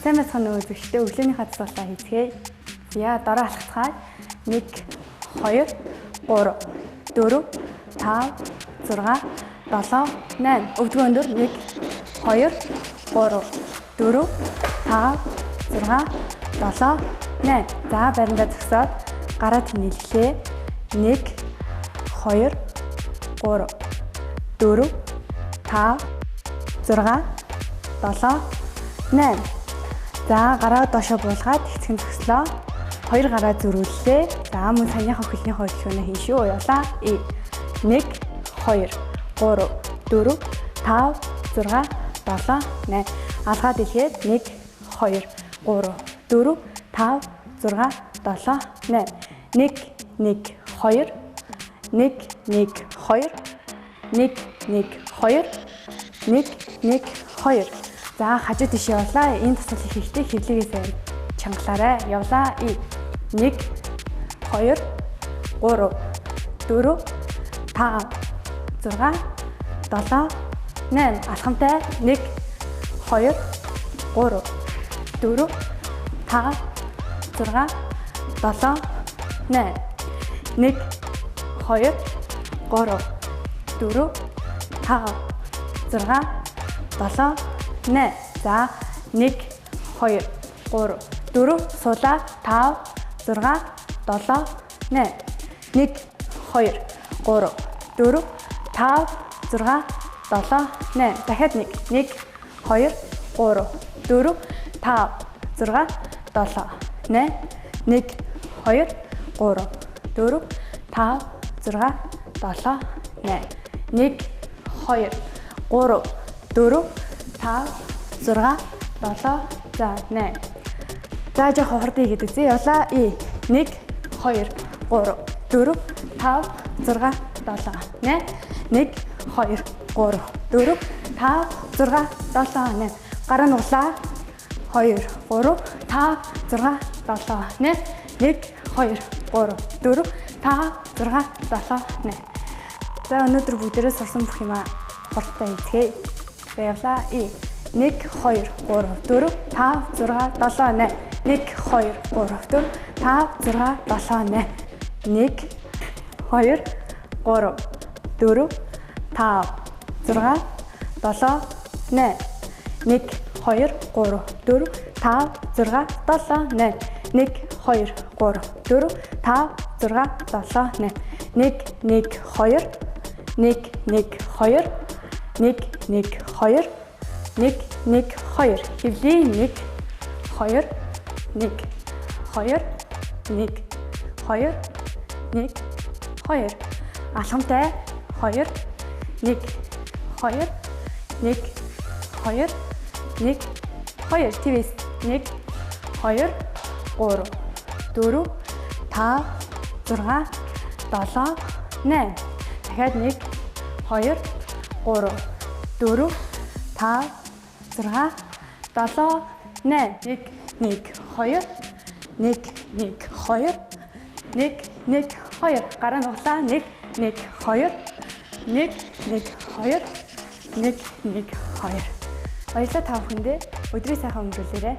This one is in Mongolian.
Сайн байцгаана уу үзэгчдээ, өглөөнийхөө дасгалаа хийцгээе. За, дороо алхацгаая. 1 2 3 4 5 6 7 8. Өвдгөө өндөр. 1 2 3 4 5 6 7 8. За, бариндаа зогсоод гараа тэнэллээ. 1 2 3 4 5 6 7 8. За, гараа доошоо буулгаад хэцхэн зогслоо. Хоёр гараа зөрүүллээ. За, мөн саяныхаа хөлний хөдөлгөөнөө хийн шүү. Явлаа. 1 2 3 4 5 6 7 8. Алгаад илгээд 1 2 3 4 5 6 7 8. 1 1 2 1 1 2 1 1 2 1 1 2. За, хажуу тийш явлаа. Энэ дасгалыг хийхдээ хэвлэгээ сайн чангалаарай. Явлаа. 1 2 3 4 5 6 7 8. Алхамтай. 1 2 3 4 5 6 7 8. 1 2 3 4 5 6 7 8. За, 1 2 3 4 суулаа. 5 6 7 8. 1 2 3 4 5 6 7 8. Дахиад 1 1 2 3 4 5 6 7 8. 1 2 3 4 5 6 7 8. 1 2 3 4 5 6 7 за 8. За, жоох хурдан хийгээд үзье. Явлаа. 1 2 3 4 5 6 7 8. 1 2 3 4 5 6 7 8. Гараа нуглаа. 2 3 5 6 7 8. 1 2 3 4 5 6 7 8. За, өнөөдөр бүгдээрээ сурсан бүх юмаа хурдтай хийцгээе. Явлаа. 1 2 3 4 5 6 7 8. 1 2 3 4 5 6 7 8. 1 2 3 4 5 6 7 8. 1 2 3 4 5 6 7 8. 1 2 3 4 5 6 7 8. 1 1 2 1 1 2 1 1 2 1 1 2. Хөвлийн 1 2 1 2 1 2 1 2. Алхамтай. 2 1 2 1 2 1 2. Твис. 1 2 3 4 5 6 7 8. Дахиад 1 2 3 4 5 6 7 8. 1 1 2 1 1 2 1 1 2. Гараа нуглаа. 1 1 2 1 1 2 1 1 2. Баярлалаа та бүхэндээ. Өдрийг сайхан өнгөрүүлээрэй.